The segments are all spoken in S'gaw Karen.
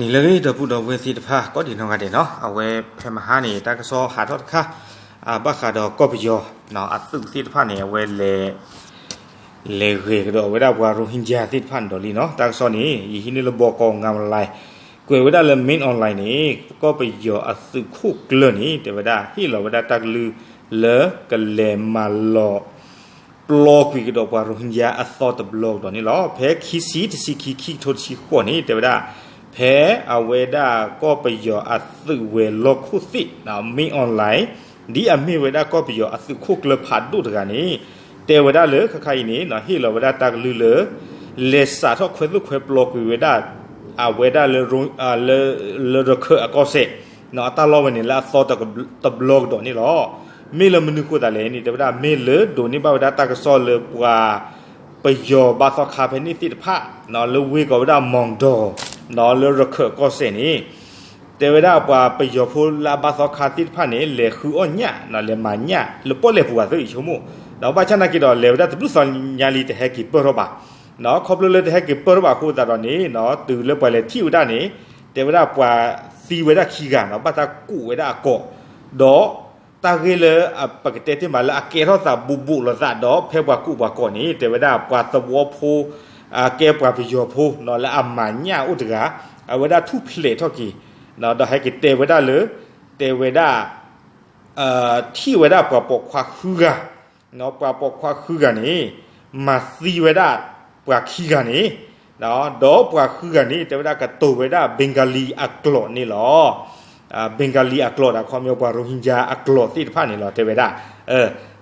နံၤလၢအဂ့ၤ ဒီပုၢ်ဒီဝဲၢ်သ့ၣ်တဖၣ် ကိးဒံးနီၢ်ဂၤဒဲးနီၤ, အဝဲဖဲမဟါန့ၣ် တၢ်ကစီၣ်ဟးထီၣ်တခါ အဘၣ်ဃးဒီးကီၢ်ပယီၤ အသုးသ့ၣ်တဖၣ်န့ၣ် အဝဲလဲၤ လဲၤဂဲၤကဒီးဝဲဒၣ်ပှၤ Rohingya သ့ၣ်တဖၣ်န့ၣ်ဒီးလံနီၤ. တၢ်ကစီၣ်န့ၣ် ယဟံးန့ၢ်လၢ ဘီကီ online ကွဲးဝဲဒၣ်လၢ Mail Online န့ၣ် ကီၢ်ပယီၤအသုးခိၣ်ကျၢၢ်န့ၣ် တဲဝဲဒၣ် ဟ့ၣ်လီၤဝဲဒၣ်တၢ်ကလုၢ်လၢကလဲၤမၤလီၤ ပျီကွံာ်ကဒီးပှၤ Rohingya အသီတဘျီကဒီးန့ၣ်လီၤ. ဖဲခံဆံတဆံခံ ခံကထိတဆံဃိးန့ၣ် တဲဝဲဒၣ် ဖဲအဝဲဒၣ်ကီၢ်ပယီၤအသုးဝဲၤလီၢ်ခိၣ်သ့ၣ် Mail Online ဒ်အမ့ၢ်ဝဲဒၣ်ကီၢ်ပယီၤအသုးခိၣ်ကျၢၢ်ဖးဒိၣ်တဂၤန့ၣ် တဲဝဲဒၣ်လၢခါခါအံၤန့ၣ် ဟ့ၣ်လီၤဝဲဒၣ်တၢ်ကလုၢ်လၢ လဲၤစးထီၣ်ခွဲသိၣ်ခွဲပျီကွံာ်ဝဲဒၣ် အဝဲဒၣ်လၢ လၢရခၢၣ်အကီၢ်စဲၣ် အတၢ်လီၢ်ဝဲန့ၣ်လၢအသီတဘျီကဒီးန့ၣ်လီၤ. မ့ၢ်လၢမနုၤဃိသးလဲၣ်န့ၣ် တဲဝဲဒၣ် မ့ၢ်လၢဒိးန့ၢ်ဘၣ်ဝဲဒၣ်တၢ်ကစီၣ်လၢပှၤ ပယီၤဘါသီခါဖဲန့ၣ်သ့ၣ်တဖၣ် လၢဝ့ၢ်ကီးဝဲဒၣ် မီၣ်ဒီၣ် လၢရခၢၣ်အကီၢ်စဲၣ်န့ၣ် တဲဝဲဒၣ်ပှၤပယီၤဖိလၢအဘါသီခါသ့ၣ်တဖၣ်န့ၣ် လဲၤဃုအီၣ်ညၣ် လဲၤမၤညၣ်လၢပီၣ်လဲၣ်ပူၤအသိး ယဆိကမိၣ် ဒီးဘၣ်ဆၣ်နာ်က့ဒီး လဲၤဝဲဒၣ်တဘျုးသီညါလံ တဟဲက့ၤပၢၢ်ထီၣ်ဘၣ် ခီဖျိလၢတဟဲက့ၤပၢၢ်ထီၣ်ဘၣ်အဃိသတးဒီးန့ၣ် တုၤလၢပှၤလဲၤထံၣ်ဝဲဒၣ်န့ၣ် တဲဝဲဒၣ်ပှၤသံဝဲဒၣ်ခံဂၤနီၤ ဘၣ်တၢ်ကူးဝဲဒၣ်အကိာ် ဒီးတၢ်ဂ့ၢ်လၢပကတဲတ့ၢ်မးလၢအကဲထီၣ်သးဘူးဘူးလိာ်သးဒီး ဖဲပှၤကူးပှၤကိးန့ၣ် တဲဝဲဒၣ်ပှၤသဝီဖိ ကဲပှၤပယီၤဖိနီၤ လၢအမၤညၣ်အိၣ်တဂၤ အဝဲဒၣ်ထူၣ်ဖျဲးထီၣ်က့ၤ ဒီးဟဲက့ၤတဲဝဲဒၣ်လၢ တဲဝဲဒၣ် ထံၣ်ဝဲဒၣ်ပှၤပိာ်ခွါဃုဂၤ ပှၤပိာ်ခွါဃုဂၤန့ၣ် မၤသံဝဲဒၣ်ပှၤခံဂၤန့ၣ် ဒီးပှၤဃုဂၤန့ၣ် တဲဝဲဒၣ်ကတိၤဝဲဒၣ် Bengali အကျိာ်န့ၣ်လီၤ. Bengali အကျိာ်ဒီး ခီပညီပှၤ Rohingya အကျိာ်သ့ၣ်တဖၣ်န့ၣ်လီၤ တဲဝဲဒၣ်.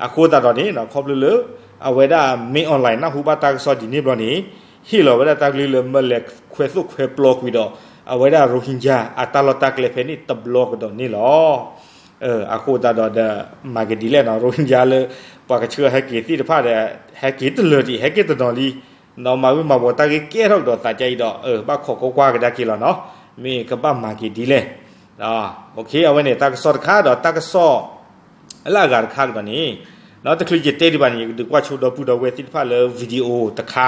အဃိသတးဒီးန့ၣ် ခီဖျိလၢ အဝဲဒၣ် Mail Online နၢ်ဟူဘၣ်တၢ်ကစီၣ်ဒ်န့ၣ်ဘျီန့ၣ် ဟ့ၣ်လီၤဝဲဒၣ်တၢ်ကလုၢ်လၢမၢလဲၤခွဲသိၣ်ခွဲပျီကွံာ်ဒီး အဝဲဒၣ် Rohingya အတၢ်လီၢ်တၢ်ကျဲဖဲန့ၣ်တဘျီကဒီးန့ၣ်လီၤ. အဃိသတးဒီးဒီး မၤက့ၤဒ်လဲၣ်နီၤ Rohingya လၢ ပှၤကဆှၢဟဲက့ၤသ့ၣ်တဖၣ်ဒီး ဟဲက့ၤတလၢာ်ဒံး ဟဲက့ၤတနီၤလံ နီၤ မၤဝံၤမၤဝီၤတၢ်ဂ့ၢ်ကဲထီၣ်ကဒီးသးကါအံၤဒီး ဘၣ်ခိးကွၢ်ကွၢ်ကဒါက့ၤလီၤနီၤ မ့ၢ်ကဘၣ်မၤက့ၤဒ်လဲၣ်. အဝဲန့ၣ် တၢ်ကစီၣ်တခါဒီးတၢ်ကစီၣ် လၢအဂၤတခါကဒီးန့ၣ် တချုးယတဲဒံးဘၣ်န့ၣ် ယကဒုးကွၢ်ဆိဒီပုၢ်ဒီဝဲၢ်သ့ၣ်တဖၣ်လၢ video တခါ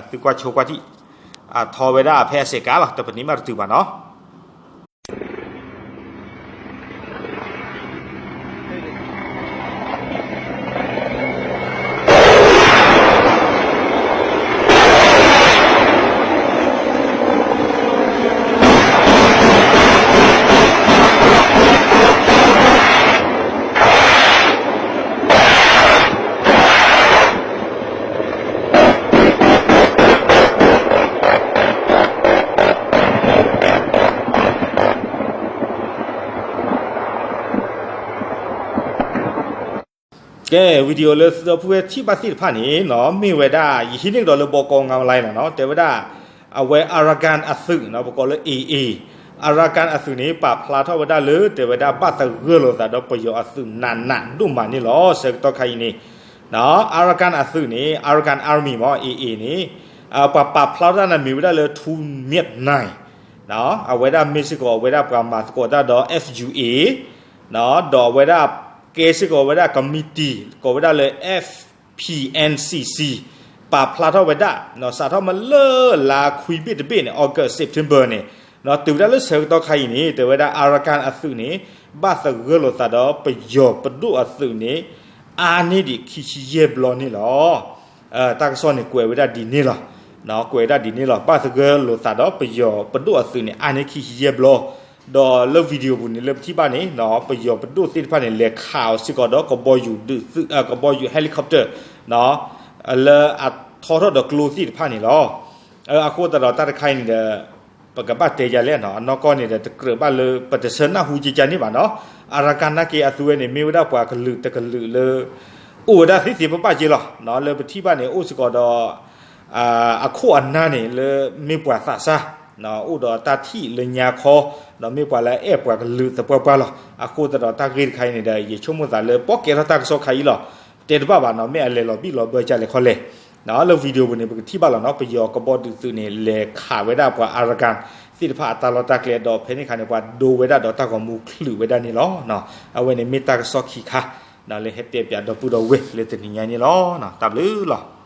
သုကွၢ်ဆိကွၢ်ထံၣ် အထီဝဲဒၣ်ဖဲအစဲးကါလီၤ တပနံးဘၣ်တတုၤဘၣ်နီၤ. ကဲ video လၢသုဒီပုၢ်ဝဲၢ်ထံၣ်ဘၣ်သ့ၣ်တဖၣ်န့ၣ်နီၤ မ့ၢ်ဝဲဒၣ် ယဟံးန့ၢ်ကဒီးလၢ ဘီကီ online လီၤနီၤ တဲဝဲဒၣ် အဝဲ Arakan အသုးနီၤ ပကိးလၢ AA Arakan အသုးန့ၣ် ပာ်ဖျါထီၣ်ဝဲဒၣ်လၢ တဲဝဲဒၣ်ဘၣ်သဂၢၢ်လိာ်သးဒီးပယီၤအသုးနးနးဒိၣ်မးန့ၣ်လီၤ. ဆၢကတီၢ်ခါအံၤန့ၣ် Arakan အသုးန့ၣ် Arakan Army မ့ၢ် AA န့ၣ် ပှၤပာ်ဖျါထီၣ်တၢ်န့ၣ်မ့ၢ်ဝဲဒၣ်လၢ ထူမၠးနၢၣ် အဝဲဒၣ်မ့ၢ်စ့ၢ်ကီး အဝဲဒၣ်ပှၤမၤသကိးတၢ်ဒီး FUA ဒီးအဝဲဒၣ်ကဲစ့ၢ်ကီးဝဲဒၣ် committee ကိးဝဲဒၣ်လၢ FPNCC ပာ်ဖျါထီၣ်ဝဲဒၣ် စးထီၣ်မ့ၢ်လၢလါခွံဘ့ၣ်တဘ့ၣ်န့ၣ် August September န့ၣ် တုၤဝဲဒၣ်လၢဆၢကတီၢ်ခါအံၤန့ၣ် တဲဝဲဒၣ် Arakan အသုးန့ၣ် ဘၣ်သဂၢၢ်လိာ်သးဒီးပယီၤပဒိၣ်အသုးန့ၣ် အါန့ၢ်ဒံးခံဆံယဲၢ်ဘျီန့ၣ်လီၤ. တၢ်ကစီၣ်န့ၣ်ကွဲးဝဲဒၣ်ဒ်န့ၣ်လီၤ. ကွဲးဝဲဒၣ်ဒ်န့ၣ်လီၤ. ဘၣ်သဂၢၢ်လိာ်သးဒီးပယီၤပဒိၣ်အသုးန့ၣ် အါန့ၢ်ခံဆံယဲၢ်ဘျီ ဒီးလၢ video ပူၤန့ၣ် လၢပထံၣ်ဘၣ်န့ၣ် ပယီၤပဒိၣ်သ့ၣ်တဖၣ်န့ၣ် လဲၤခးအီၤစ့ၢ်ကီးဒီးကဘီယူၤဒုးသုး ကဘီယူၤ helicopter လၢအထီထီၣ်ဒီးကျိသ့ၣ်တဖၣ်န့ၣ်လီၤ. အဃိသတးဒီးတၢ်တခါအံၤန့ၣ်ဒီး ပကဘၣ်တဲယၤလဲၣ်နီၤ အနီၢ်ကီၢ်န့ၣ်ဒီး တကြၢးဘၣ်လၢပတဆၢနၢ်ဟူကကန့ၣ်ဘၣ်နီၤ Arakan နာ်က့အသုဝဲန့ၣ် မ့ၢ်ဝဲဒၣ်ပှၤကလုာ်တကလုာ်လၢ အိၣ်ဝဲဒၣ်သ့သ့ပပၣ်က့လီၤ. လၢပထံၣ်ဘၣ်န့ၣ် အိၣ်စ့ၢ်ကီးဒီး အခိၣ်အနၢ်န့ၣ် လၢမ့ၢ်ပှၤသးစၢ် အိၣ်ဒီးတၢ်ထံၣ်လၢညါခီ ဒီးမ့ၢ်ပှၤလၢအအဲၣ်ပှၤကလုာ်သပှၢ်ပှၢ်လီၤ. အဃိသတးဒီးတၢ်ဂ့ၢ်တခါအံၤန့ၣ်ဒီး ယဆိကမိၣ်သးလၢပီၣ်ကဲထီၣ်တၢ်ကစီၣ်ခါအံၤလီၤ. တဲတဘၣ်ဘၣ်နီၤ မ့ၢ်အလဲၤလီၤဘံၣ်လီၤဘၢကလဲၣ်ခီလဲၣ် လၢ video ပူၤန့ၣ် ပကထံၣ်ဘၣ်လီၤနီၤ ပယီၤကဘီဒုးသုးန့ၣ် လဲၤခးဝဲဒၣ်ပှၤ Arakan သ့ၣ်တဖၣ်အတၢ်လီၢ်တၢ်ကျဲဒီး ဖဲန့ၣ်ခါန့ၣ် ပှၤဒိဝဲဒၣ်ဒီးတၢ်ဂီၤမူချုးဝဲဒၣ်န့ၣ်လီၤ. အဝဲန့ၣ်မ့ၢ်တၢ်ကစီၣ်ခံခါ လၢဟဲတဲပၠးဒီပုၢ်ဒီဝဲၢ်လၢတနံၤညါန့ၣ်လီၤ. တၢ်ဘျုးလီၤ.